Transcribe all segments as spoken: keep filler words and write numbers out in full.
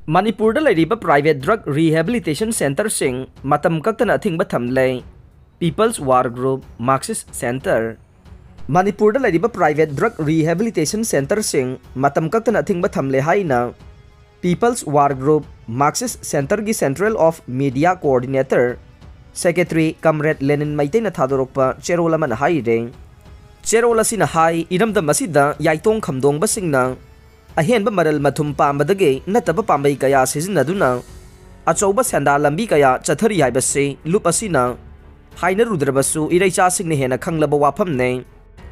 ꯃꯅꯤꯄꯨꯔꯗ ꯂꯩꯔꯤꯕ private drug rehabilitation centreꯁꯤꯡ ꯃꯇꯝ ꯀꯛꯇꯅ ꯑꯊꯤꯡꯕ ꯊꯝꯂꯦ꯫ People's War Group, Marxist Centre꯫ ꯃꯅꯤꯄꯨꯔꯗ ꯂꯩꯔꯤꯕ private drug rehabilitation centreꯁꯤꯡ ꯃꯇꯝ ꯀꯛꯇꯅ ꯑꯊꯤꯡꯕ ꯊꯝꯂꯦ ꯍꯥꯏꯅ People's War Group, Marxist Centreꯒꯤ Central of Media Coordinator, Secretary Comrade ꯂꯦꯅꯤꯟ ꯃꯩꯇꯩꯅ ꯊꯥꯗꯣꯔꯛꯄ ꯆꯦꯔꯣꯜ ꯑꯃꯅ ꯍꯥꯏꯔꯦ꯫ ꯆꯦꯔꯣꯜ ꯑꯁꯤꯅ ꯍꯥꯏ, ꯏꯔꯝꯗꯝ ꯑꯁꯤꯗ ꯌꯥꯏꯇꯣꯡ ꯈꯝꯗꯣꯡꯕꯁꯤꯡꯅ ꯑꯍꯦꯟꯕ ꯃꯔꯜ ꯃꯊꯨꯝ ꯄꯥꯝꯕꯗꯒꯤ ꯅꯠꯇꯕ ꯄꯥꯝꯕꯩ ꯀꯌꯥ ꯁꯤꯖꯤꯟꯅꯗꯨꯅ ꯑꯆꯧꯕ ꯁꯦꯟꯗꯥ ꯂꯝꯕꯤ ꯀꯌꯥ ꯆꯠꯊꯔꯤ ꯍꯥꯏꯕꯁꯤ ꯂꯨꯞ ꯑꯁꯤꯅ ꯍꯥꯏꯅꯔꯨꯗ꯭ꯔꯕꯁꯨ ꯏꯔꯩꯆꯥꯁꯤꯡꯅ ꯍꯦꯟꯅ ꯈꯪꯂꯕ ꯋꯥꯐꯝꯅꯤ꯫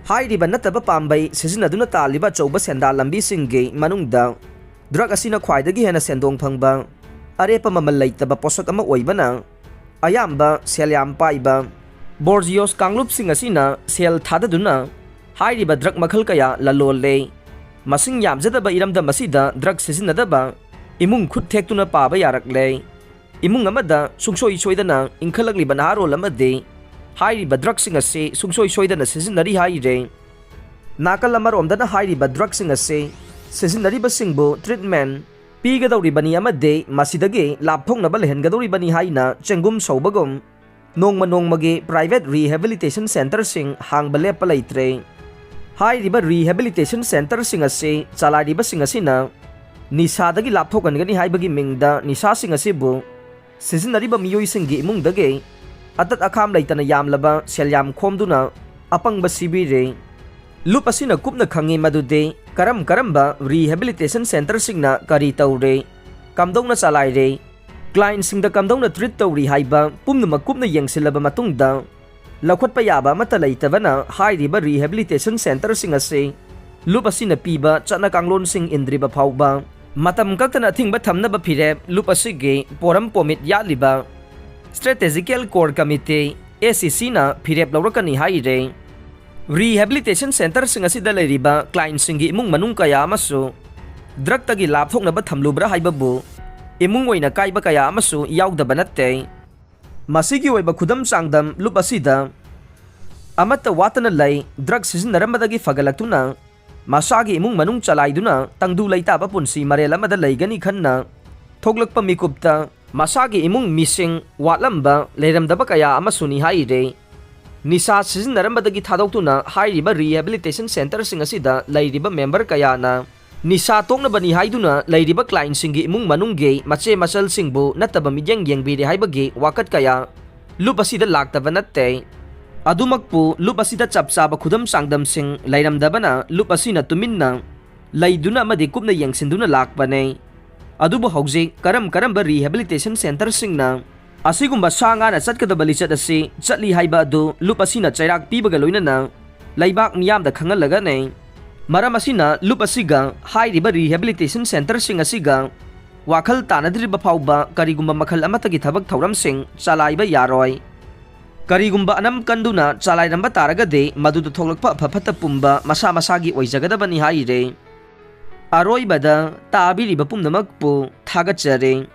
ꯍꯥꯏꯔꯤꯕ ꯅꯠꯇꯕ ꯄꯥꯝꯕꯩ ꯁꯤꯖꯤꯟꯅꯗꯨꯅ ꯇꯥꯜꯂꯤꯕ ꯑꯆꯧꯕ ꯁꯦꯟꯗꯥ ꯂꯝꯕꯤꯁꯤꯡꯒꯤ ꯃꯅꯨꯡꯗ drug ꯑꯁꯤꯅ ꯈ꯭ꯋꯥꯏꯗꯒꯤ ꯍꯦꯟꯅ ꯁꯦꯟꯗꯣꯡ ꯐꯪꯕ ꯑꯔꯦꯞꯄ ꯃꯃꯜ ꯂꯩꯇꯕ ꯄꯣꯠꯁꯛ ꯑꯃ ꯑꯣꯏꯕꯅ ꯑꯌꯥꯝꯕ ꯁꯦꯜ ꯌꯥꯝ ꯄꯥꯏꯕ bourgeois ꯀꯥꯡꯂꯨꯞꯁꯤꯡ ꯑꯁꯤꯅ ꯁꯦꯜ ꯊꯥꯗꯗꯨꯅ ꯍꯥꯏꯔꯤꯕ drug ꯃꯈꯜ ꯀꯌꯥ ꯂꯂꯣꯜꯂꯦ꯫ ꯃꯁꯤꯡ ꯌꯥꯝꯖꯗꯕ ꯏꯔꯝꯗꯝ ꯑꯁꯤꯗ drug ꯁꯤꯖꯤꯟꯅꯗꯕ ꯏꯃꯨꯡ ꯈꯨꯠ ꯊꯦꯛꯇꯨꯅ ꯄꯥꯕ ꯌꯥꯔꯛꯂꯦ꯫ ꯏꯃꯨꯡ ꯑꯃꯗ ꯁꯨꯡꯁꯣꯏ ꯁꯣꯏꯗꯅ ꯏꯟꯈꯠꯂꯛꯂꯤꯕ ꯅꯍꯥꯔꯣꯜ ꯑꯃꯗꯤ ꯍꯥꯏꯔꯤꯕ drugꯁꯤꯡ ꯑꯁꯤ ꯁꯨꯡꯁꯣꯏ ꯁꯣꯏꯗꯅ ꯁꯤꯖꯤꯟꯅꯔꯤ ꯍꯥꯏꯔꯦ꯫ ꯅꯥꯀꯜ ꯑꯃꯔꯣꯝꯗꯅ ꯍꯥꯏꯔꯤꯕ drugꯁꯤꯡ ꯑꯁꯤ ꯁꯤꯖꯤꯟꯅꯔꯤꯕꯁꯤꯡꯕꯨ treatment ꯄꯤꯒꯗꯧꯔꯤꯕꯅꯤ ꯑꯃꯗꯤ ꯃꯁꯤꯗꯒꯤ ꯂꯥꯞꯊꯣꯛꯅꯕ ꯂꯩꯍꯟꯒꯗꯧꯔꯤꯕꯅꯤ ꯍꯥꯏꯅ ꯆꯦꯡꯒꯨꯝ ꯁꯧꯕꯒꯨꯝ ꯅꯣꯡꯃ ꯅꯣꯡꯃꯒꯤ private rehabilitation centreꯁꯤꯡ ꯍꯥꯡꯕ ꯂꯦꯞꯄ ꯂꯩꯇ꯭ꯔꯦ꯫ ꯍꯥꯏꯔꯤꯕ rehabilitation centreꯁꯤꯡ ꯑꯁꯤ ꯆꯂꯥꯏꯔꯤꯕꯁꯤꯡ ꯑꯁꯤꯅ ꯅꯤꯁꯥꯗꯒꯤ ꯂꯥꯞꯊꯣꯛꯍꯟꯒꯅꯤ ꯍꯥꯏꯕꯒꯤ ꯃꯤꯡꯗ ꯅꯤꯁꯥꯁꯤꯡ ꯑꯁꯤꯕꯨ ꯁꯤꯖꯤꯟꯅꯔꯤꯕ ꯃꯤꯑꯣꯏꯁꯤꯡꯒꯤ ꯏꯃꯨꯡꯗꯒꯤ ꯑꯇꯠ ꯑꯈꯥꯝ ꯂꯩꯇꯅ ꯌꯥꯝꯂꯕ ꯁꯦꯜ ꯌꯥꯝ ꯈꯣꯝꯗꯨꯅ ꯑꯄꯪꯕ ꯁꯤꯕꯤꯔꯦ꯫ ꯂꯨꯞ ꯑꯁꯤꯅ ꯀꯨꯞꯅ ꯈꯪꯉꯤ ꯃꯗꯨꯗꯤ ꯀꯔꯝ ꯀꯔꯝꯕ rehabilitation centreꯁꯤꯡꯅ ꯀꯔꯤ ꯇꯧꯔꯦ, ꯀꯝꯗꯧꯅ ꯆꯂꯥꯏꯔꯦ, clientꯁꯤꯡꯗ ꯀꯝꯗꯧꯅ treat ꯇꯧꯔꯤ ꯍꯥꯏꯕ ꯄꯨꯝꯅꯃꯛ ꯀꯨꯞꯅ ꯌꯦꯡꯁꯤꯜꯂꯕ ꯃꯇꯨꯡꯗ ꯂꯧꯈꯠꯄ ꯌꯥꯕ ꯑꯃꯠꯇ ꯂꯩꯇꯕꯅ ꯍꯥꯏꯔꯤꯕ rehabilitation centreꯁꯤꯡ ꯑꯁꯤ ꯂꯨꯞ ꯑꯁꯤꯅ ꯄꯤꯕ ꯆꯠꯅ ꯀꯥꯡꯂꯣꯟꯁꯤꯡ ꯏꯟꯗ꯭ꯔꯤꯕ ꯐꯥꯎꯕ ꯃꯇꯝ ꯀꯛꯇꯅ ꯑꯊꯤꯡꯕ ꯊꯝꯅꯕ ꯐꯤꯔꯦꯞ ꯂꯨꯞ ꯑꯁꯤꯒꯤ ꯄꯣꯔꯝ ꯄꯣꯃꯤꯠ ꯌꯥꯠꯂꯤꯕ Strategical Core Committee, ACCꯅ ꯐꯤꯔꯦꯞ ꯂꯧꯔꯛꯀꯅꯤ ꯍꯥꯏꯔꯦ꯫ Rehabilitation centreꯁꯤꯡ ꯑꯁꯤꯗ ꯂꯩꯔꯤꯕ clientꯁꯤꯡꯒꯤ ꯏꯃꯨꯡ ꯃꯅꯨꯡ ꯀꯌꯥ ꯑꯃꯁꯨ drugꯇꯒꯤ ꯂꯥꯞꯊꯣꯛꯅꯕ ꯊꯝꯂꯨꯕ꯭ꯔꯥ ꯍꯥꯏꯕꯕꯨ ꯏꯃꯨꯡ ꯑꯣꯏꯅ ꯀꯥꯏꯕ ꯀꯌꯥ ꯑꯃꯁꯨ ꯌꯥꯎꯗꯕ ꯅꯠꯇꯦ꯫ ꯃꯁꯤꯒꯤ ꯑꯣꯏꯕ ꯈꯨꯗꯝ ꯆꯥꯡꯗꯝ ꯂꯨꯞ ꯑꯁꯤꯗ ꯑꯃꯠꯇ ꯋꯥꯠꯇꯅ ꯂꯩ꯫ Drug ꯁꯤꯖꯤꯟꯅꯔꯝꯕꯗꯒꯤ ꯐꯒꯠꯂꯛꯇꯨꯅ ꯃꯁꯥꯒꯤ ꯏꯃꯨꯡ ꯃꯅꯨꯡ ꯆꯂꯥꯏꯗꯨꯅ ꯇꯪꯗꯨ ꯂꯩꯇꯥꯕ ꯄꯨꯟꯁꯤ ꯃꯔꯦꯜ ꯑꯃꯗ ꯂꯩꯒꯅꯤ ꯈꯟꯅ ꯊꯣꯛꯂꯛꯄ ꯃꯤꯀꯨꯞꯇ ꯃꯁꯥꯒꯤ ꯏꯃꯨꯡ ꯃꯤꯁꯤꯡ ꯋꯥꯠꯂꯝꯕ ꯂꯩꯔꯝꯗꯕ ꯀꯌꯥ ꯑꯃꯁꯨꯅꯤ ꯍꯥꯏꯔꯦ꯫ ꯅꯤꯁꯥ ꯁꯤꯖꯤꯟꯅꯔꯝꯕꯗꯒꯤ ꯊꯥꯗꯣꯛꯇꯨꯅ ꯍꯥꯏꯔꯤꯕ rehabilitation centreꯁꯤꯡ ꯑꯁꯤꯗ ꯂꯩꯔꯤꯕ member ꯀꯌꯥꯅ ꯅꯤꯁꯥ ꯇꯣꯛꯅꯕꯅꯤ ꯍꯥꯏꯗꯨꯅ ꯂꯩꯔꯤꯕ clientꯁꯤꯡꯒꯤ ꯏꯃꯨꯡ ꯃꯅꯨꯡꯒꯤ ꯃꯆꯦ ꯃꯆꯜꯁꯤꯡꯕꯨ ꯅꯠꯇꯕ ꯃꯤꯠꯌꯦꯡ ꯌꯦꯡꯕꯤꯔꯦ ꯍꯥꯏꯕꯒꯤ ꯋꯥꯀꯠ ꯀꯌꯥ ꯂꯨꯞ ꯑꯁꯤꯗ ꯂꯥꯛꯇꯕ ꯅꯠꯇꯦ꯫ ꯑꯗꯨꯃꯛꯄꯨ ꯂꯨꯞ ꯑꯁꯤꯗ ꯆꯞ ꯆꯥꯕ ꯈꯨꯗꯝ ꯆꯥꯡꯗꯝꯁꯤꯡ ꯂꯩꯔꯝꯗꯕꯅ ꯂꯨꯞ ꯑꯁꯤꯅ ꯇꯨꯃꯤꯟꯅ ꯂꯩꯗꯨꯅ ꯑꯃꯗꯤ ꯀꯨꯞꯅ ꯌꯦꯡꯁꯤꯟꯗꯨꯅ ꯂꯥꯛꯄꯅꯦ꯫ ꯑꯗꯨꯕꯨ ꯍꯧꯖꯤꯛ ꯀꯔꯝ ꯀꯔꯝꯕ rehabilitation centreꯁꯤꯡꯅ ꯑꯁꯤꯒꯨꯝꯕ ꯁꯥ ꯉꯥꯅ ꯆꯠꯀꯗꯕ ꯂꯤꯆꯠ ꯑꯁꯤ ꯆꯠꯂꯤ ꯍꯥꯏꯕ ꯑꯗꯨ ꯂꯨꯞ ꯑꯁꯤꯅ ꯆꯩꯔꯥꯛ ꯄꯤꯕꯒ ꯂꯣꯏꯅꯅ ꯂꯩꯕꯥꯛ ꯃꯤꯌꯥꯝꯗ ꯈꯪꯍꯜꯂꯒꯅꯦ꯫ ꯃꯔꯝ ꯑꯁꯤꯅ ꯂꯨꯞ ꯑꯁꯤꯒ ꯍꯥꯏꯔꯤꯕ rehabilitation centreꯁꯤꯡ ꯑꯁꯤꯒ ꯋꯥꯈꯜ ꯇꯥꯅꯗ꯭ꯔꯤꯕ ꯐꯥꯎꯕ ꯀꯔꯤꯒꯨꯝꯕ ꯃꯈꯜ ꯑꯃꯠꯇꯒꯤ ꯊꯕꯛ ꯊꯧꯔꯝꯁꯤꯡ ꯆꯂꯥꯏꯕ ꯌꯥꯔꯣꯏ꯫ ꯀꯔꯤꯒꯨꯝꯕ ꯑꯅꯝ ꯀꯟꯗꯨꯅ ꯆꯂꯥꯏꯔꯝꯕ ꯇꯥꯔꯒꯗꯤ ꯃꯗꯨꯗ ꯊꯣꯛꯂꯛꯄ ꯑꯐ ꯐꯠꯇ ꯄꯨꯝꯕ ꯃꯁꯥ ꯃꯁꯥꯒꯤ ꯑꯣꯏꯖꯒꯗꯕꯅꯤ ꯍꯥꯏꯔꯦ꯫ ꯑꯔꯣꯏꯕꯗ ꯇꯥꯕꯤꯔꯤꯕ ꯄꯨꯝꯅꯃꯛꯄꯨ ꯊꯥꯒꯠꯆꯔꯤ꯫